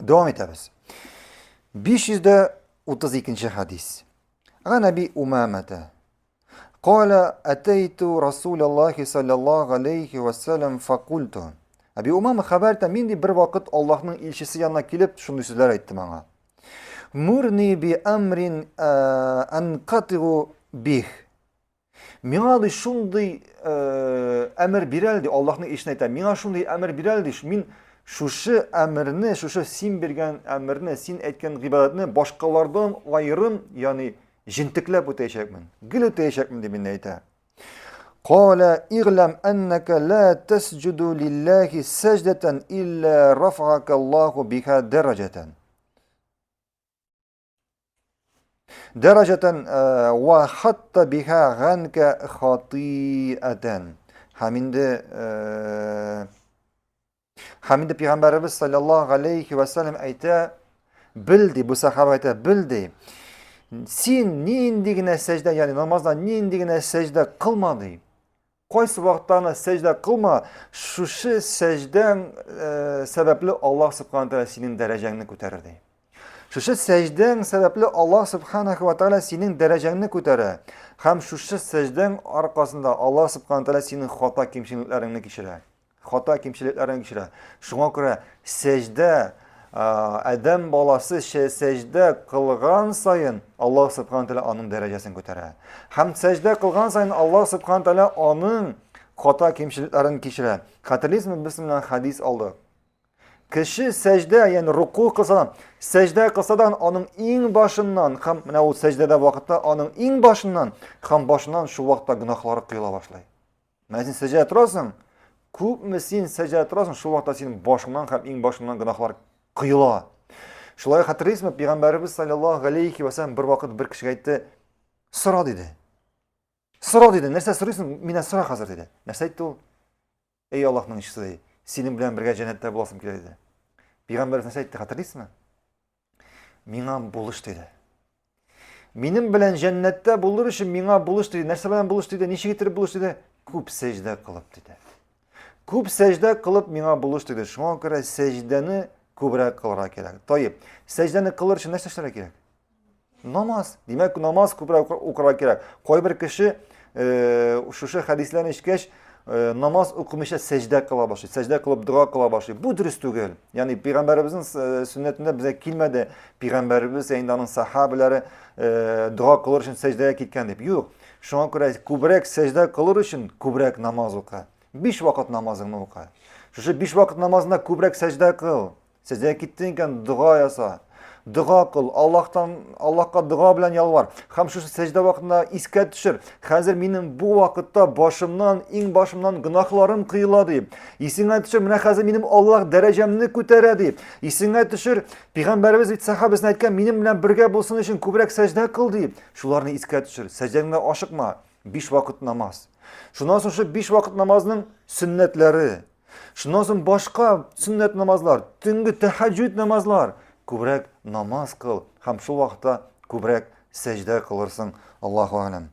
Дәвам итәбез. 532 хадис. Ган Әби Умамата. Кала атайту Расулаллахи саллаллаху алейхи вассалам факульту. Әби Умама хәбәр итә, мин ди бер вакыт Аллаһның илчесе янына килеп, шундый сүзләр әйттем аңа. Мурни би амрин анкатигу бих. Миңа ди шундый әмер бирәл ди, Аллаһның илчесенә әйтә, миңа шундый әмер бирәл ди, мин шушы әмерне, шушы син биргән әмерне, син әйткән гыйбадәтне башкалардан аерым, ягъни җентекләп үтәячәкмен, гел үтәячәкмен дип инде әйтә. Кала иглам аннака ла тасҗуду лиллахи сәҗдәтән илля рафака Аллаху биха дәрәҗәтән. Дәрәҗәтән э, ва хатта биха ганка хатиатән. Һәм инде э, һәм инде пәйгамбәребез саллаллаһу алейхи ва саллям әйтә, бел ди, бу сахаба әйтә, бел ди. Син нинди генә сәҗдә, ягъни намазда нинди генә сәҗдә кылма ди. Кайсы вакытта гына сәҗдә кылма, шушы сәҗдәң э, сәбәпле Аллаһ субхана тәгалә синең дәрәҗәңне күтәрер ди. Шушы сәҗдәң сәбәпле Аллаһ субханаху ва тәгалә синең дәрәҗәңне күтәрә. Һәм шушы сәҗдәң аркасында Аллаһ субхана тәгалә синең хата кимчелекләреңне кичерә. Хата кимчелекләрен кичерә. Шуңа күрә сәҗдә адәм баласы сәҗдә кылган саен Аллаһ субхана тәгалә аның дәрәҗәсен күтәрә. Һәм сәҗдә кылган саен Аллаһ субхана тәгалә аның хата кимчелекләрен кичерә. Хәтерлисезме, без менә хадис алдык. Кеше сәҗдә, ягъни руку кылса, сәҗдә кылса да аның иң башыннан һәм менә ул сәҗдәдә вакытта аның иң башыннан һәм башыннан шул вакытта гөнаһлары коела башлый. Менә син сәҗдә торасың, күпме син сәҗдә торасың, шул вакытта синең башыңнан һәм иң башыңнан гөнаһлар коела. Шулай хәтерлисезме, пәйгамбәребез саллаллаһу алейхи ва саллям бер вакыт бер кешегә әйтте, сора диде. Сора диде, нәрсә сорыйсың, миннән сора хәзер диде. Нәрсә әйтте ул? Эй Аллаһның илчесе, ди, синең белән бергә җәннәттә буласым килә диде. Пәйгамбәребез нәрсә әйтте, хәтерлисезме? Миңа булыш диде. Минем белән җәннәттә булыр өчен миңа булыш диде. Нәрсә белән булыш диде? Ничек итеп булыш диде? Күп сәҗдә кылып диде. Күп сәҗдә кылып миңа булыш диде. Шуңа күрә сәҗдәне күбрәк кылырга кирәк. Таип, сәҗдәне кылыр өчен нәрсә эшләргә кирәк? Намаз. Димәк, намаз күбрәк укырга кирәк. Кайбер кеше э, шушы хәдисләрне ишеткәч, э, намаз укымыйча сәҗдә кыла башлый, сәҗдә кылып дога кыла башлый. Бу дөрес түгел. Ягъни пәйгамбәребезнең э, сөннәтендә безгә килмәде. Пәйгамбәребез инде аның сахабәләре э, дога кылыр өчен сәҗдәгә киткән дип. Юк. Шуңа күрә күбрәк сәҗдә кылыр өчен күбрәк намаз укы. Биш вакыт намазыңны укы. Шушы биш вакыт намазында күбрәк сәҗдә кыл. Сәҗдәгә киттең икән, дога яса. Дога кыл, Аллаһтан, Аллаһка дога белән ялвар. Һәм шушы сәҗдә вакытында искә төшер. Хәзер минем бу вакытта башымнан, иң башымнан гөнаһларым кыела дип. Исеңә төшер, менә хәзер минем Аллаһ дәрәҗәмне күтәрә дип. Исеңә төшер, пәйгамбәребез бит сәхабәсенә әйткән, минем белән бергә булсын өчен күбрәк сәҗдә кыл дип. Шуларны искә төшер. Сәҗдәңә ашыкма. Биш вакыт намаз. Шуннан соң шушы биш вакыт намазның сөннәтләре, Шуннан соң башка сөннәт намазлар, төнге тәһәҗҗүд намазлар, күбрәк намаз кыл һәм шул вакытта күбрәк сәҗдә кылырсың. Аллаһу алям.